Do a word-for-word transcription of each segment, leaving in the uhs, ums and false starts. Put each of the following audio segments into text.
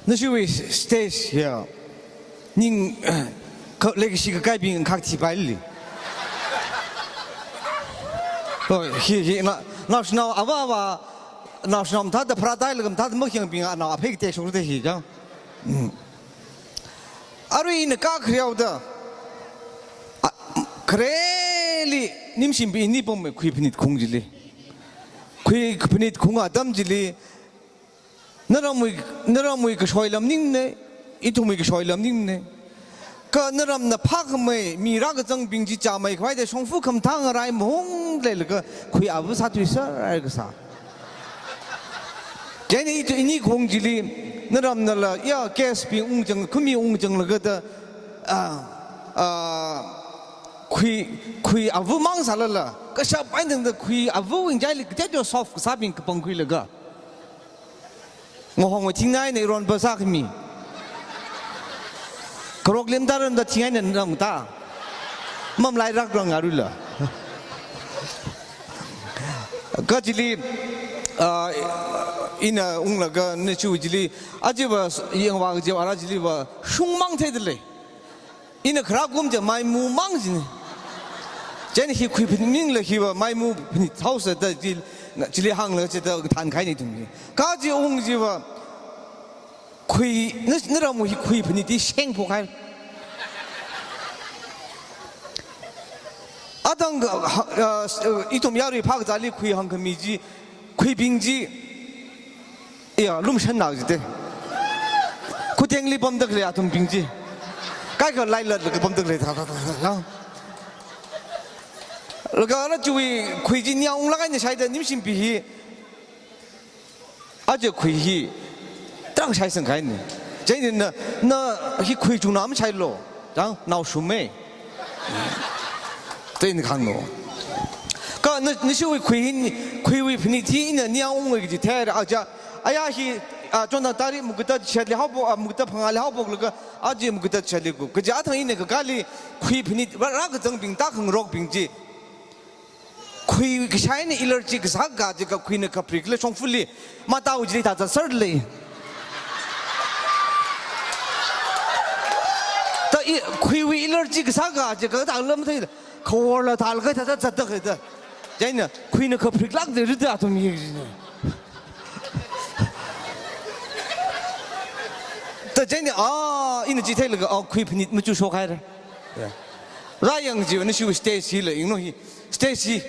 Nashiwui stage ya. Ning, ka, leikashi kakaibing khak thipaili. Oh, hi, hi, na, naoshinao ava, ava, naoshinao mathāda pharātailaga mathāda makhiyangbing anao aphei katei shokda hi, ja. Mm. Arui ina kakhareo da. A, khareli nimshim pi ni pom khui phanit khung chili. Khui phanit khung atam chili. Naramwui, naramwui kashoilam ningna, ithumwui kashoilam ningna. Kha naramna phākhamei, mi rākazangbing chi chāmei khavai da shongfa khamathā ngarai mahung leilaga khui ava sāthuiser kasā. Chieina itu ini khung chili, naramnala, ya, guest bing ungzang, khami ungzanglaga da, ah, ah, khui, khui ava mang sālala, kashap eina tangda khui ava wing jaili kateto soft kasābing kapangkhuilaga. Ngahong wai thingnai na iron ba sākhami. Karok lim taran da thingnai na nang ta. Mamlai rak rang arula. Kha chili, ah, ina unglaga nachu chili, ajiva yangva jiva ara chiliva shungmang theidalei. Ina khara kum ja maimu mang jine. Chieina hi khui phanit mingla hiva maimu phanit thao sāda chil, chili hāngla chida thankhaini thumni. Kha chi ung jiva khui, na, naramwui khui phanit ti shengphok hai. Atang, ah, ah, ithum yarui phak zali khui hāngkhami chi, khuibing chi, iya, lumshan nao jite. Khutengli pamdakle athumbing chi. Kaikha lailatlaga pamdakle, tha, tha, tha, tha, tha. Laga ara chiwui khui chi nia unglaga ina shaida nimshim pi hi. Aja khui hi. Tang shaisangkhaini. Chieina na, na hi khui chungna mashailo. Tang, naoshume. Tei ni khangno. Kha na, nashiwui khui hin, khuiwui phanit hi ina nia ungwui kaji thera aja. Aya hi, ah, chonda tari mukta chatli haophok, ah, mukta phangāli haophoklaga, aji mukta chatli ku. Kaja athang ina kakāli khui phanit, rā, rākazangbing ta khangarokbing chi. Khui kashaina allergy kasā kaji kha khuina kaprik le shongfali. Matau jili ta ta sar le. Ta i, khuiwui allergy kasā kaji kha ta lam thei. Khaworla thal kha ta ta ta ta kha ta. Chieina khuina kaprik lak de rida athum yi. Ta chieina, ah, ina chi theilaga, ah, khui phanit machu shok haira. Ya. Rāyang jiva nashiwui stage hila, ingno hi. Stage hi,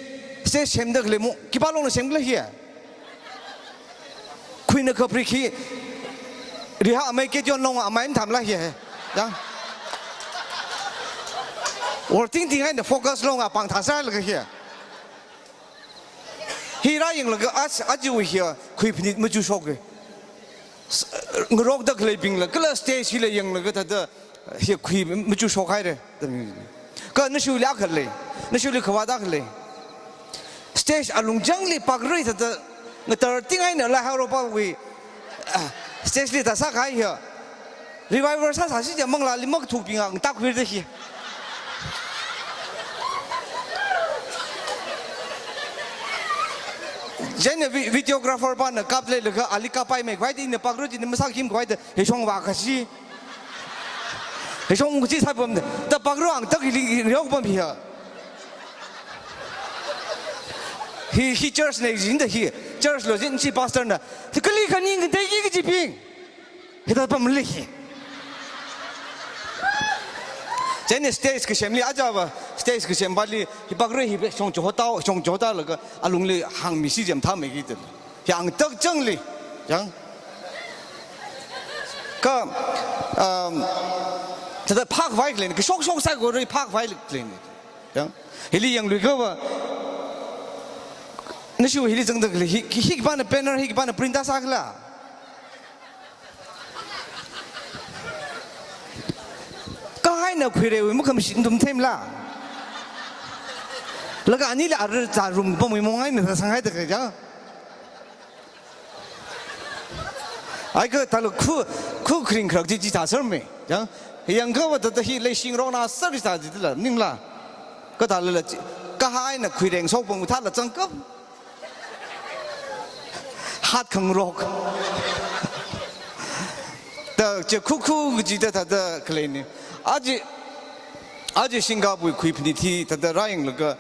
stage semdakle mo, khipā longna semkhala hi. Khuina kaprik hi, riha amai ke jon long amai mathāmla hi. Ya. Or ting ting hai na focus long apāng thāsālaga hi. Hi rāyanglaga ach, ajiwui hi khui phanit machu shoke. S-, ngarokdakleibingla, kala stage hila yanglaga thāda hi khui machu shok haire. Kha nashiwuili akha lei, nashiwuili khavāt akha lei. Stage alungchangli pakrui thāda ngatar ting eina Lai Haoropawui, ah, stage li ta sākahai hi. Revival sāsāsi ja manglāli makathukbing ang tak huir da hi. Chieina vi-, videographer pana kapleilaga ali kapai mei khavai da ina pakru china masākhim khavai da hishong vākashi. Hishong kashi sāpamda. Ta pakru ang tak hili, hili yokpam hi. Hi, hi church nei jin da hi. Church lo jin chi pastor na. Kali khaning kante ki kajibing. Hithā pamli hi. Chieina stage kasemli ajava, stage kasempali, hi pakrui hi shong chotao, shong chotalaga, alungli hāngmisi jam thāmei ki te. Hi ang tak changli, yang. Kha, um, thāda phākhavai khalei, kashok shok sākorui phākhavai khalei. Yang. Hili yangluikhava, nashiwui hili zangdakle, hi, hi khipāna banner, hi khipāna printer sākhala. Kahaina khuireiwui makhamshin tum themla. Laga anila arui za room pamwui mong eina sāsanghai da kha ja. Ai kha thālu khu, khu kring khrak ji ji ta sar me. Ja. Yangkhava thāda hi leishingrokna sar ji ta ji la, ningla. Kha thālala chi, kahaina khuireng shok pong thāla zangkap. Hat khangarok. Ta che khukhu kaji ta thāda khaleina. Aja, aja shingkapwui khuiphani thāda rāyanglaga,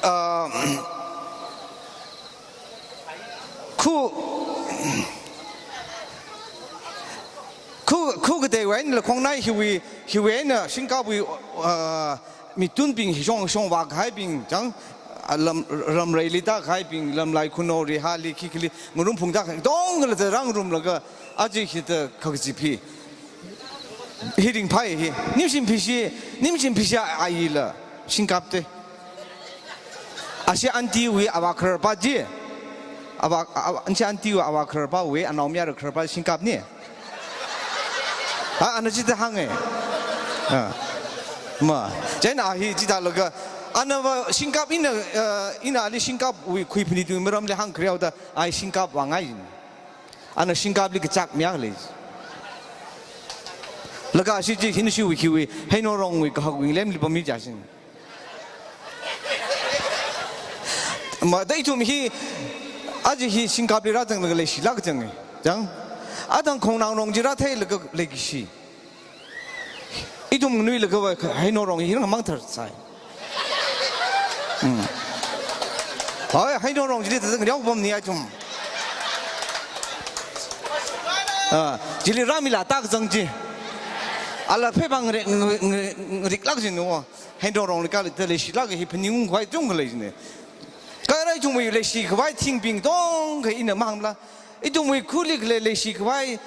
ah, khu, khu, khu kateiwui eina lakhongnai hiwui, hiwui eina shingkapwui, ah, mitunbing hishong shong vākahaibing, chang, ah, lam, ramreili tākahaibing, lamlai khuno rihali khikhali, ngarumphung tākahai, tongla ta rāngarumlaga, aja hithāda khakazip hi. Hi ringphai hi. Nimshin phishi, nimshin phishi aila, shingkap te. Ashi aunty wui avā khararpa chi. Avā, avā, ashi aunty wui avā khararpawui, anaomayara khararpa shingkapna. Ha, ana chithāda hānga. Ha. Ma, chieina hi chithālaga, anava shingkap ina, eh, ina ali shingkapwui khuiphani tui maramli hāngkhareo da, ai shingkap vāngai. Ana shingkapli kachak mayākhala. Laga ashi chi hinshiwui khiwui, Heinongrongwui kahak wui lemli pammi jiasin. Ma da ithum hi, aja hi shingkapli rāzanglaga leishilāk zanga. Chang. Athang Khongnangrong chi rātheilaga leikashi. Ithum nganuilagava Heinongrong hi rāmangthar sai. Hmm. Hoi, Heinongrong chili tazang yaopamni ithum. Ah, chili rāmila tākazang chi. Ala phepang ngre-, ngre-, ngre-, ngriklāk jinu. Heinongrongli kali ta leishilāk hi phaningungkhavai chungkha lei jina. Kala ithumwui leishikhavai thingbing tongkha ina mahāngla. Ithumwui khuli khalei leishikhavai,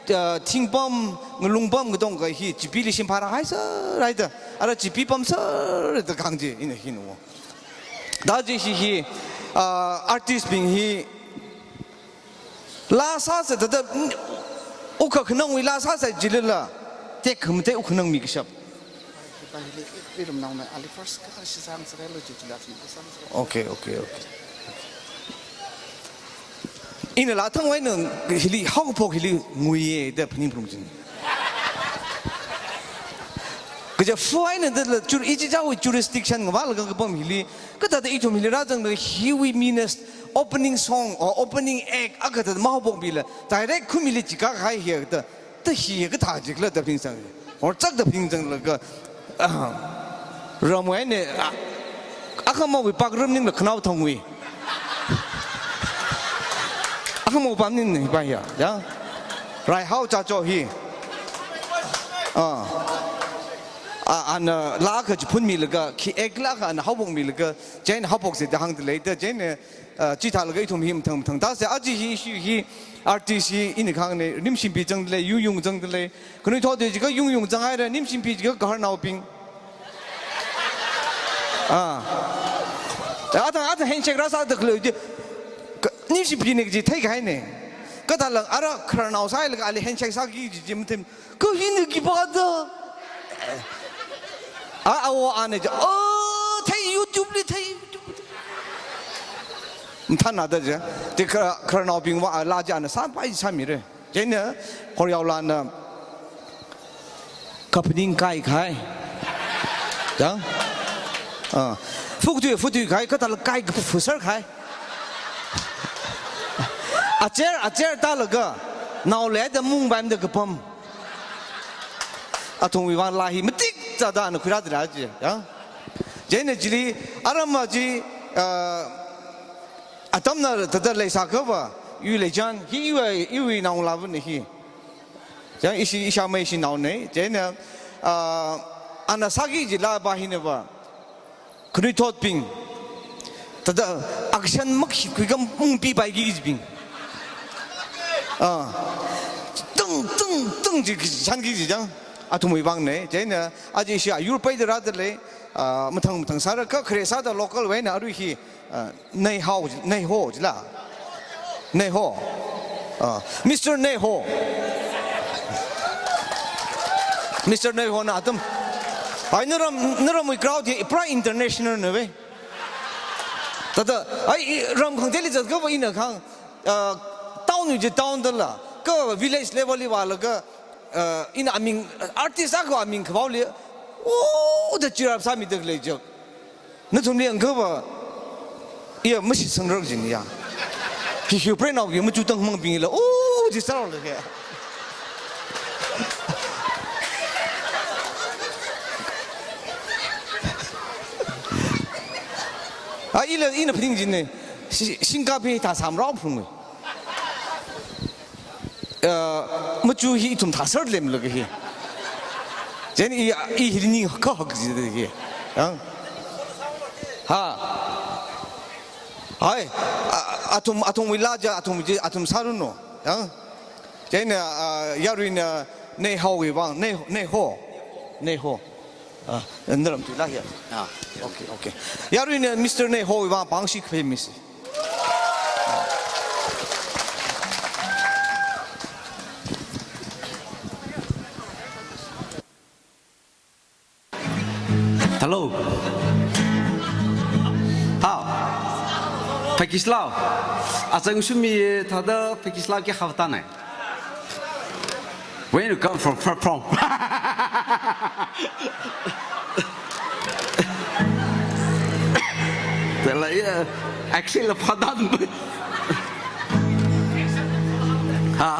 ah, thingpam, ngalungpam katongkha hi Chipili shim phārāhaisa, raida. Ara Chipi pamsa, raida kahāng chi, ina hina. Da chi hi hi, ah, artist bing hi, laa sāsa thāda, mm, wuk kakhanangwui laa sāsa jilala, tekhamatei wuk khanang mikashap. Okay, okay, okay. Inala thangwui eina hili haophok hili nguiya da phaningphalung jina. Kaja fuaina dala jur-, ichichāwui jurisdiction ngavālaga kapam hili, kathāda ithum hili rāzangda hiwui mina opening song or opening act akha thāda mahaophokmila, direct khumili chikākahai hi kathā, ta hi kathā jikhala da phaningsang. Or chak da phaningsanglaga, ah, ramwui eina, ah, akhamawui pak ramningla khanao thangwui. Akhamawui pamningna hi pa ya, ya. Raihao Chacho hi. Ah. Ah, ana laa akha chiphunmilaga, khi act laa akha ana haophokmilaga, chieina haophoksa da hāngda lei da, chieina, ah, chithālaga ithum hi mathang mathang tāsa, aja hi, hi, hi, artist hi, ina kahāngna, Nimshinpi zangda lei, Yungyung zangda lei. Khanuithot chiakha Yungyung zanghaira, Nimshinpi chiakha gaharnaobing. Ah. Athang, athang handshake rāsāda khalei chi, ka-, Nimshinpina kaji theikahaina. Kathāla ara khararnao sāhailaga ali handshake sāki kaji chi mathei. Kha hina khipā da. A, awo ana chi, "Oh, thei YouTube li, thei YouTube li." Mathānada chi. Chi kha-, khararnaobingwui laa chi ana sāpai sāmira. Chieina Horyaolana kaphaning kaikhai. Chang? Ah. Futui, futuikahai, kathāla kai kafuserkahai. Acher, acher tālaga, nao leida mungpaimada kapam. Athumwui vang laa hi matik chāda ana khuirāda lei chi, ya. Chieina chili, aram ma chi, ah, atamna thāda leisākhava, yu leichan, hi iwui, iwui naongalāvana hi. Ya, ishi, ishāmei ishinaona, chieina, ah, ana sāki kaji laa pa hinava. Khanuithotbing. Thāda action makhuikha mungpipaiki kajibing. Ah. Tung, tung, tung chi, chi shanki kaji chang. Athumwui vangna. Chieina, aja ishi ayur peida rāda lei, ah, mathang mathang sāra kha khare sāda local wui eina arui hi, ah, Neihao, Neiho jila. Neiho. Ah, Mister Neiho. Mister Neihona atam. Ai, naram, naramwui crowd hi pura international na ve. Thāda, ai, i ram khangateili zatkhava ina kahāng, ah, town wui chi town dala, kha village level li vālaga, ah, ina aming, artist akha aming khavaoli, oh, da cheer up sāmida khalei chi. Nathumli yangkhava, iya mashitsangra jina ya. Hi hi preinaowui machu tangmangbingla, oh, ji sāra lei ya. Ila ina phaning jine, shi-, shingkap hi thāsam rao phung. Uh, machu hi ithum thāser lemlaga hi. Chieina i, i hili ning kahak jida hi. Yang. Ha. Hai, a, athum, athumwui laa ja, athum ji, athum sāranu. Yang. Chieina, uh, yaruina Neiho wui vang, Nei, Neiho. Neiho. Ah, naram tui laa ya. Ah. Okay, okay. Yaruina Mister Neiho wui vang pāngshi khaphei misi. Hello. Hao. Phakishlao. Achang shumi thāda phakishlao ke hafta nai. Where you come from? From, from. Thāla, yeah, actually, la phadan. Ha.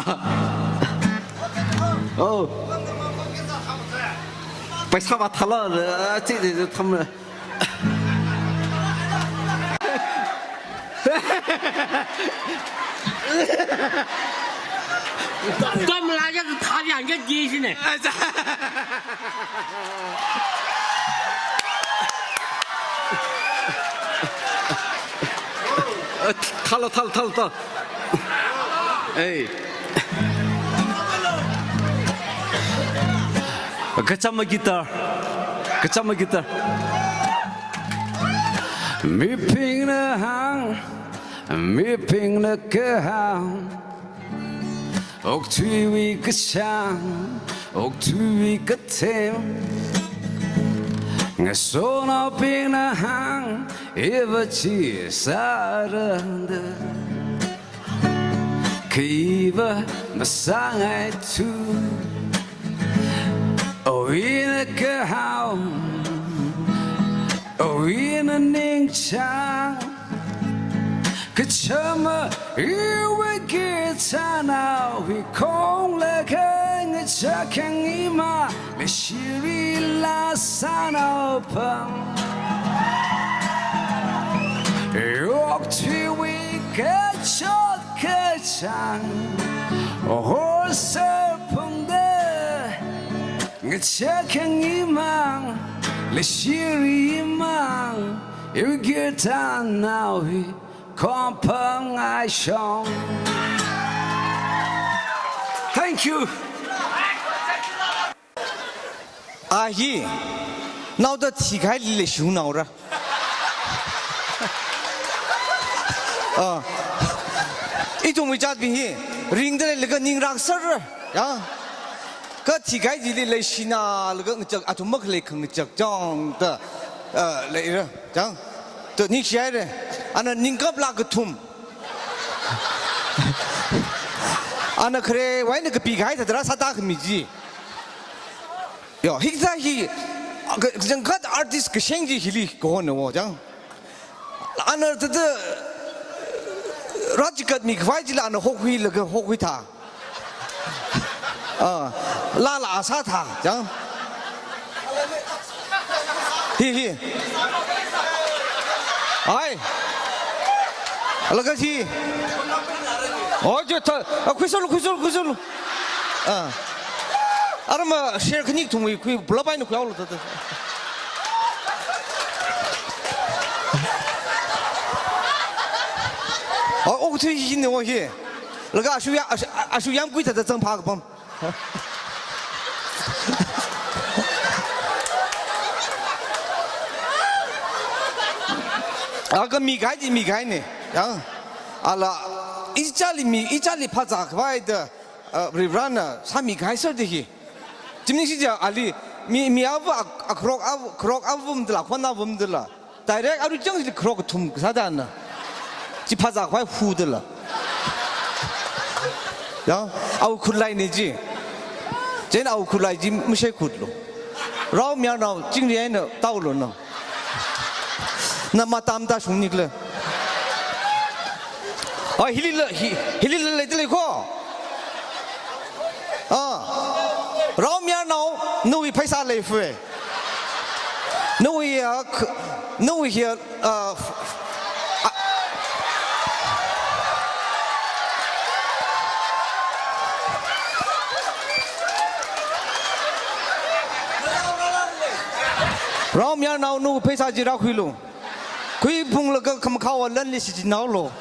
Oh. Paisa va thāla, chi, chi, chi, tham. Kam la ya thā ya ya ji shi ne. Thālo, thālo, thālo, thālo. Ei. Kachama guitar. Kachama guitar. Mibingna hāng, mibingna kahāng. Okathuiwui kachāng, okathuiwui kathem. Ngasotnaobingna hāng, iva chi sārada. Kha iva masāngaithu. O ina kahao, o ina ningchāng. Kachama iwui guitar nao hi khonglaga ngachākhang ima, leishiri la sānao pam. Okathuiwui kachot kachāng, horser phungda ngachākhang imang, leishiri imang, iwui guitar nao hi khongphang aishong. Thank you. A hi, naoda thikahai leishiu naora. Ah. Ithumwui jatbing hi, ringda leilaga ning rakser. Ya. Kha thikahai chili leishinālaga ngachak, athum makhalei khangachak chāngda, ah, leira. Chāng. To ningshihaira. Ana ningkap laa kathum. Ana khare, wai na kapikahai thāda rāsāda khami chi. Yo, hikathā hi, ka-, kachangkhat artist kasheng chi hili kahonna wo, chāng. Ana thāda, rāchikatmi khavai chila ana hokhuilaga hokhui thā. Ah, laa laa sāthā, chāng. Hi, hi. Ai. Laga hi. Oh, je thā, ah, khuisolu, khuisolu, khuisolu. Ah. Arama share khani kathum wui khui, pulap eina khuihaolu thāda. Oh, okathui hi ne wo hi. Laga ashu ya, ashu, ashu yamkui thāda zangphā kapam. Akha mikahai chi mikahai ne. Ya. Ala, ichāli mi, ichāli phazā khavai da, ah, Varivarana sāmikahai sāda hi. Chi ningshi ja ali, mi, mi ava, ak-, akrok av-, krok avumdala, khon avumdala. Direct aruichang chili krok kathum kasāda na. Chi phazā khavai hudala. Ya, awui khutlai ne chi. Chieina awui khutlai chi mashei khutlu. Rao mayarnao chingri eina taolu na. Na matamda shungnikle. Ai, hilila, hi, hilila leida lei ko. Ah. Rao mayarnao, nawui pheisā leifue. Nawui, ah, k-, nawui hi, ah, f-, f-, Raomayarnaonu pheisā chi rākhuilu. Khuiphunglaga khamakhao alanli shichinhaolu.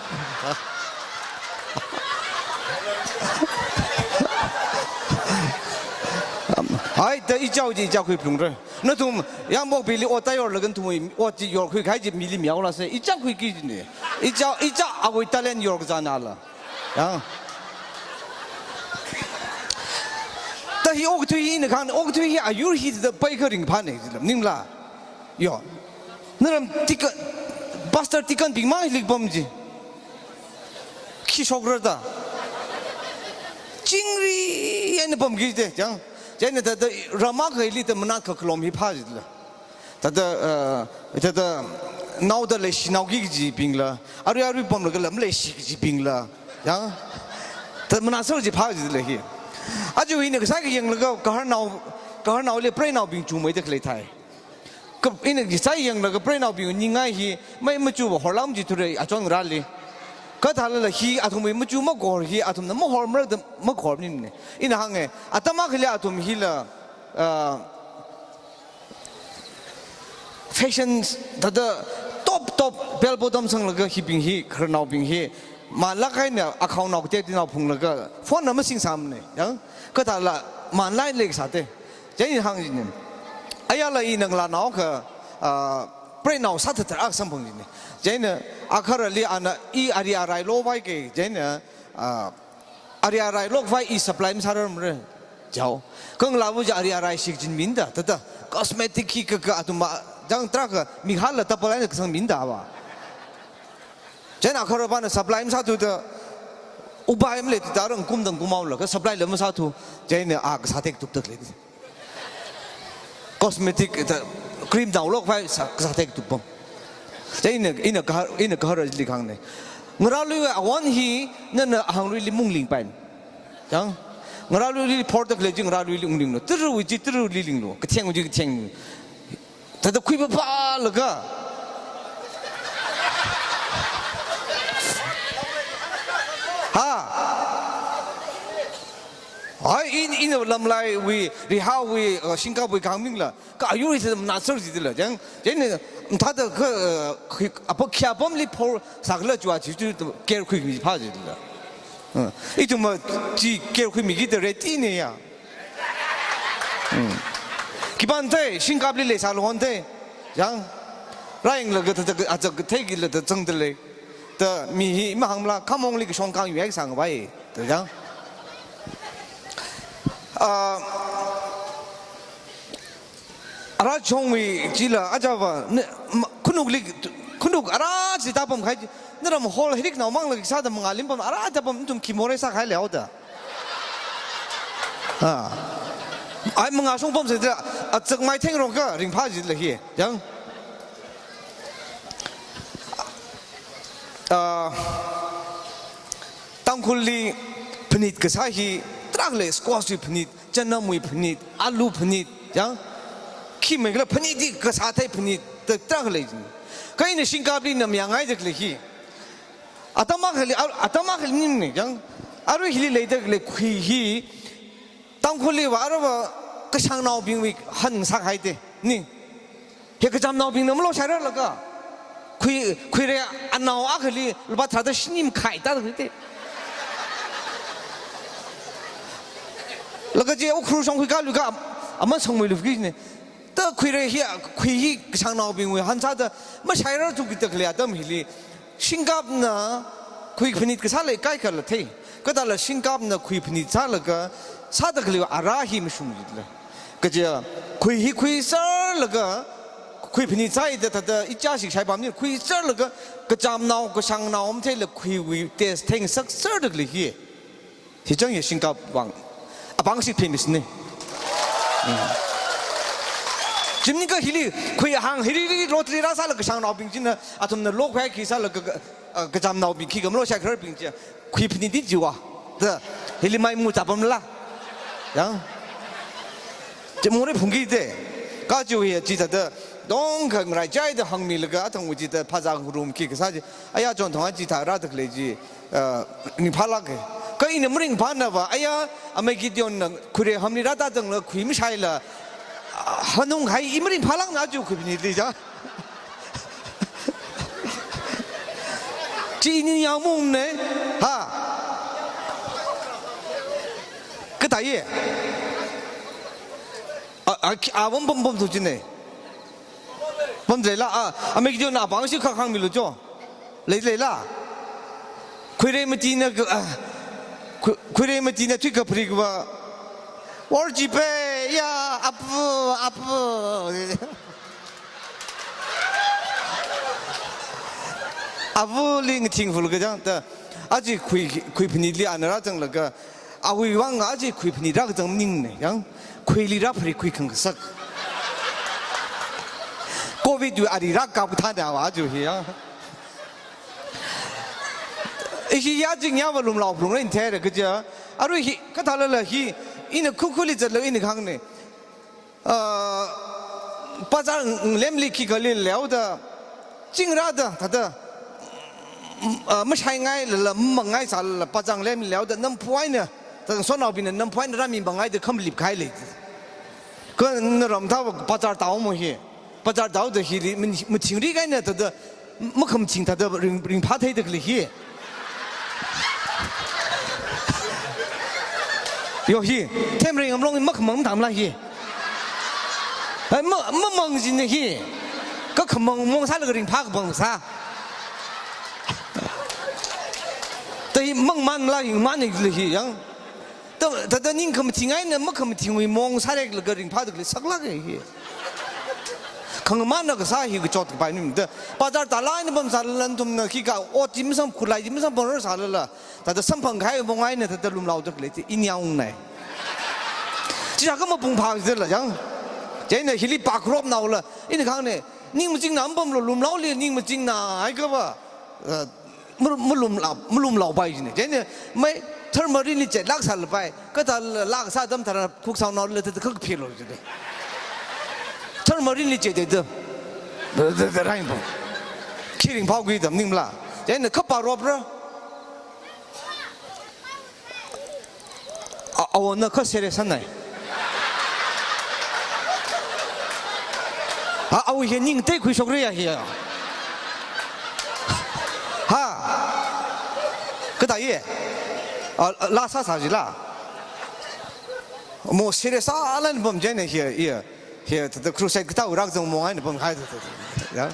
Hai, ta ichao chi ichao khuiphungra. Nathum Yangpokpili ot tāyorlaga nathum ot chi yorkhui kahai chi mili mihaola se. Ichao khuiki jine. Ichao, ichao awui talent yorkazanala. Ya. Ta hi okathui hi ina kahāng, okathui hi ayur hi da pai kha ringphāne, maningla. Yo. Naram tika, pastor tikanbing mang hili pam chi. Khi shokra ta. Chingri eina pamki te, chang. Chieina ta, ta rama khaili ta manat kakhalom hi phā jila. Thāda, uh, thāda naoda leishinaoki kajibingla, arui arui pamlaga lam leishi kajibingla, ya? Thāda manasar chi phā jila hi. Aja ina kasā kayanglaga kaharnao, kaharnaoli preinaobing chungmeida khalei thai. Ka, ina kasā yanglaga preinaobing ningai hi, mai machuva horlam chi thurai achon rali. Kathālala hi athumwui machu mahor hi, athumna mahormara da mahornine. Ina hānge, atam akhali athum hila, uh, fashion thāda top, top bell bottom sanglaga hibing hi, kaharnaobing hi, manlāk eina akhaonao kateoteonao phunglaga phone na masingsāmane, ya? Kathāla manlāk leisāte. Chieina hāng jine. Ayala ina ngalānao kha, ah, preinao sāthathar akha samphang jine. Chieina akharali ana i ari arai lovaike, chieina, ah, ari arai lokhavai i supply masārarmara. Jao. Kha ngalāva chi ari arai shikachin minda, thāda cosmetic hi kaka athum ma, chang tarākha mihala tapalai na kasang minda va. Chieina akharvana supply masāthuda, upai maleithuda rang kumdang kumhaolaga supply la masāthu, chieina a kasā tektuktak lei. Cosmetic ta cream download vai sa, kasā tektukpam. Chieina, ina kahar, ina kaharali hāngne. Ngarāluiwui awon hi, nana ahāngluili munglingpai. Chang, ngarāluili phorda khalei chi ngarāluili munglinglu. Tarāwui chi tarāli linglu. Kathengwui chi katheng. Thāda khuipapalaga. Ha? Ai, in, in lamlaiwui, Rihaowui, uh, shingkapwui kahāng maningla. Kha ayur hi thāda manasar jila, chang, chieina, thāda kha, uh, khui, apa khayā pamli phorsākhala chiwui chi, chi, care khuimi phā jila. Uh, ithumva chi care khuimiki da ready ne ya. Hmm. Khipānthei, shingkapli leisālu honthei. Chang, rāyanglaga thāda, aja kathei kila da zangda lei. Da mi hi mahāngmala, khamongli kashong kang yuai sāngvai. Da chang. Ah, ara chongwui chila, ajava, ne, ma, khanukli, khanuk ara chi tāpam kahai chi, naram hall hi riknao mangla kasāda mangā limpam, ara tāpam nathum khi morei sākahai leihaoda. Ha. Ai mangā shongpam sāda, achak mai thengrong kha ringphā jila hi, chang. Ah, Tangkhulli phanit kasā hi tarākha lei, squash wui phanit, chanamwui phanit, alu phanit, chang, khi meikhala phanit hi kasā thei phanit ta tarākha lei. Kha ina shingkapli na mayangngaida khalei hi. Atam akhali, a-, atam akhali maningmane, chang, arui hili leida khalei khui hi, Tangkhulliva aruiva kashāngnaobingwui han sākahaite, ni. Hi kachamnaobingna maloshai rarlaga. Khui, khuirei anao akhali lupā tharāda shini makhai tāda khuite. Laga chi Ukhrul shongkhui kaluika am-, aman shongmeilu kine. Ta khuirei hi, khui hi kashāngnaobingwui han sāda mashai rarthuki da khalei atam hili. Shingkapna khui phanit kasā leikahai kala thei. Kathāla shingkapna khui phanit sālaga, sāda khalei ara hi mashung jila. Kaja khui hi khuiserlaga, khui phanit sāida thāda ichā shikshai pamni khuiserlaga, kachamnao, kashāngnao matheila khuiwui taste theingasakserda khalei hi. Hi chang ya shingkap vang. Apāng shik phemisne. Hmm. Chi maningakha hili khui hāng hili, hili lottery rāsālaga kashāngnaobing china, athumna lokhavai khi sālaga, ah, kachamnaobing khikha maloshai khararbing chi, khui phanit di chiwa. Da, hili mai mu tāpamla. Chang. Chi morei phungki te. Kha chiwui hi chithāda, dong kha ngaraichaida hāngmilaga, athangwui chithā phazā ngarum khi kasā chi. Aya chonthong a chithā rāda khalei chi, ah, ringphālāke. Kha ina maringphānava, aya, amei Gideonna khuirei hamli rātā tangla khui mashaila, Hanung hai i maringphālākna aja khuiphanitli ja. Chi ini yangmung ne. Ha. Kataiye. A, a, a, pam, pam, pam tu chine. Pamdalei la, a, a, mi kidon na pangshi kha khangmilu jo. Leilei la. Khuirei matina, a, khu-, khuirei matina thui kapri kava. Worship e, ya, apu, apu. Avuli ngathing vul kajang ta. Aja khui, khuiphanitli ana rāzanglaga. Awui vang aja khuiphani rākazang maningne, yang khuili rāphari khui khangasak. Covid wui ari rākap kathāda wa aja hi, yang. Ishi ya jing ya va lumlau phlung rin thera kaja. Arui hi, kathālala hi, ina khukhuli zatla ina khangne. Ah, pazang lemli khi kali leoda, chingrāda, thāda, ah, mashaingailala, mangaisālala, pazang lemli leoda, namphu eina, thāda, sonaobingna namphu eina rāmi mangaida khamlip kahailei. Kha naram thāva pazar taomo hi, pazar taoda hili, min-, machingri kahaina, thāda, makhamaching thāda ring, ringphā theida khalei hi. Yo hi, themring amlong makhamang tamla hi. Ai, ma, mamang jin hi. Kakhamang mong sālaga ringphā kapang sā. Ta hi mangmanla hi, maningla hi, yang. Ta, ta, ta ning khamaching eina, makhamachingwui mong sāreklaga ringphāda khalei saklāk hi. Khangamanna kasā hi kachot kapai nim. Ta, pazar tālāk eina pamsālala nathumna khikha ot chi masang, khutlai chi masang pamrar sālala. Thāda samphang kahai mong eina thāda lumlaoda khalei chi ini yaongnai. Chi sākha mapung phā jila yang. Chieina hili pākharop naola. Ina khangne, ning machingna mapamlo, lumlaoli ning machingna hai kava. Eh, Malum, malum lau, malum lau pai jine. Chieina mai tharmarinli chetlāk sālapai. Kathālala sā atam tharan khuksangnaoli thāda khak philo jine. Tharmarinli chetei da. Da, da, da, rain bo. Khi ringphā khui atam maningla. Chieina khapā ropra. A, awona kha serious sānai. Ha, awui hi ning tei khuishokra ya hi ya. Ha. Kataiye. A, la sāsā jila. Mo serious sālala pam chieina hi ya. Hi, thāda crusade kathā rākazang mong eina pamhai thāda, thāda. Ya.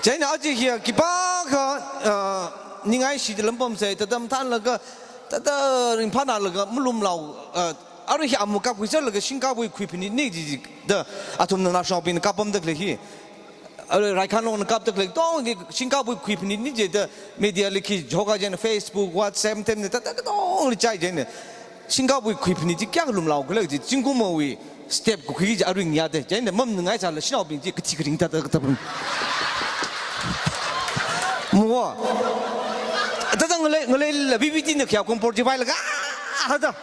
Chieina aja hi khipākha, uh, ningai shida lam pamsei, thāda mathānlaga, thāda ringphānālaga, malum lau, uh, arui hi amu kapkhui sālaga, shingkapwui khuiphanit ni jida, athumna naoshinaobingna kapamda khalei hi. Arui Raikhanlongna kapda khalei tongki shingkapwui khuiphanit ni jida media li khi jhoka chieina Facebook, WhatsApp, tem ni thāda katongli chai chieina. Shingkapwui khuiphanit chi kayākha lumlao khala chi zingkumwui step kakhui chi arui ngayāda. Chieina mamaninghaisāla shanaobing chi kathi karing thāda thāda pam. Mo. Thāda ngalei, ngaleila VVT na khayā kompor chi vailaga. Thāda.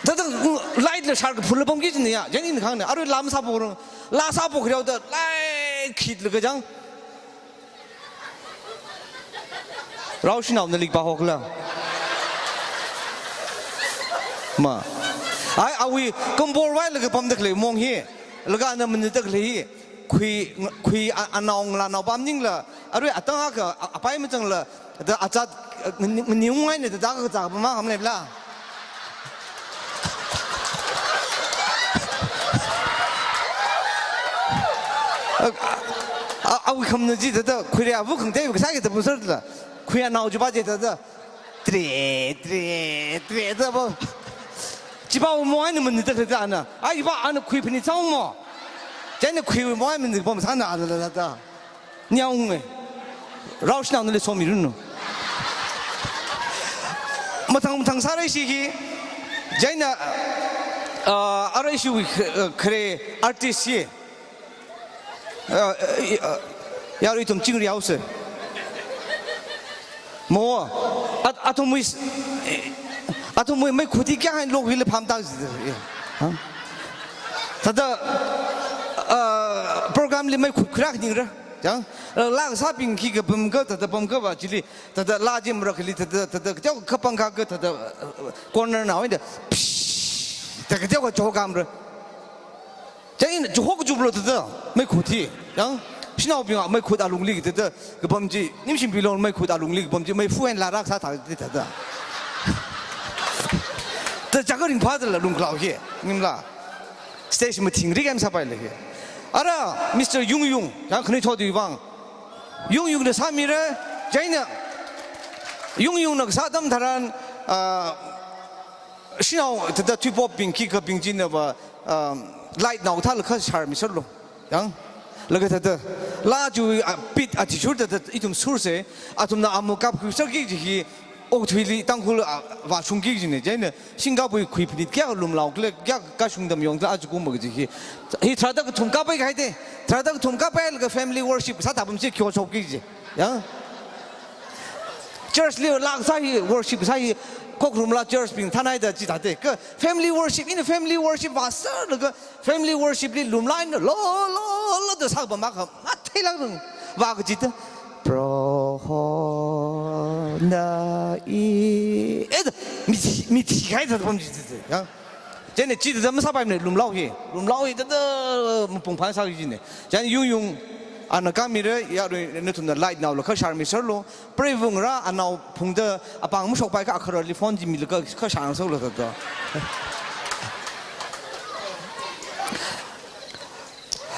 Thāda, mm, light la shar kaphula pamki jina ya, chieina ina khangne, arui lam sāphokrong, la sāphokra da, lai khitlaga chang. Raoshinao nali pāhokla. Ma. Ai, awui, kompor vailaga pamda khalei mong hi, laga ana manida khalei hi, khui, khui a, anao ngalānao pam maningla, arui atang akha, a, apai mazangla, thāda achāt, a, ngani, ngani ungai ni thāda kazā pama ham leila. A, a, awui khamna chi thāda khuirei avu khangatei kasā kida pusarla. Khui anao chipa chi thāda. Tre, tre, tre, thāda pam. Chipa mong eina manida khalei thāda ana. Ai chipa ana khuiphanit sāmo. Chieina khui mong eina manida pamsāna thāda, thāda. Nyāunge. Raoshinao nali somiranu. Mathang mathang sāra ishi hi. Chieina, uh, ara ishi, uh, khare artist hi. Uh, uh, uh, yarui ithum chingri haosa. Mo, at, athumwui, athumwui meikhut hi kayākha lokli phamda. Ha? Thāda, uh, program li meikhut khuirā ningra. Chang, laa kasābing khi kapam ka, thāda pam kava chili, thāda laa chi marakhali, thāda, thāda, kateokha pangkha ka, thāda, uh, corner na, wenda, psh, thāda kateokha chokamra. Chang ina, chuhok chuplo thāda, meikhut hi. Chang, shanaobing a meikhut alungli thāda, kapam chi, nimshim bilong meikhut alungli kapam chi, meifu en laa rākasā thāda, thāda. Thāda chaka ringphāda la lungklau hi, nimla. Stage mathingrik em sāpailei hi. Ara, Mister Yung Yung, chang khanui thotui vang. Yung Yung na sāmira, chieina Yung Yung na kasā atam tharan, ah, shanao thāda thuipopbing khikhabing chinava, um, light nao thālakha sharmi sharlo. Chang, laga thāda, laa chi, ah, beat athishurda thāda ithum sursa, athumna amuk kapkhuisarki kaji hi, okathuili Tangkhul, ah, vāshungki kajina, chieina, singkapwui khuiphanit kayākha lumlao khala, kayākha kashung dam yong khala, ajakumva kaji hi. Hi tharāda kathum kapai kahaida, tharāda kathum kapailaga family worship sāda pam chi kyo shokki kaji. Ya? Church li laa kasā hi, worship kasā hi, khokrumla church bing thanhaida chithāda. Ka family worship, ina family worship vāsālaga, family worship li lumlaina, lo, lo, lo, da sākapam akha, matheilāk rung, vā kachida. Proho na i, eh, da, mithi, mithi kahaida pam chi, chi, chi, ya. Chieina chithāda masāpaimana lumlao hi, lumlao hi thāda mapung phan sāki kajina. Chieina Yung Yung, ana kāmira, yarui nathumna light naolakha sharmi sharlo, preivung ra anao phungda apāng mashokpai kha akharali phone chi milaga kha shang sālo thāda.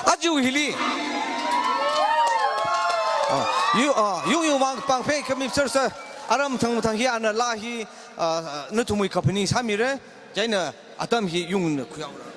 Aja hili. Ah, Yu-, ah, Yung Yung vang pāng phei khami sir sir. Aram thang thang hi ana laa hi, ah, nathumwui kaphaning sāmira. Chieina atam hi Yung na khuihaora.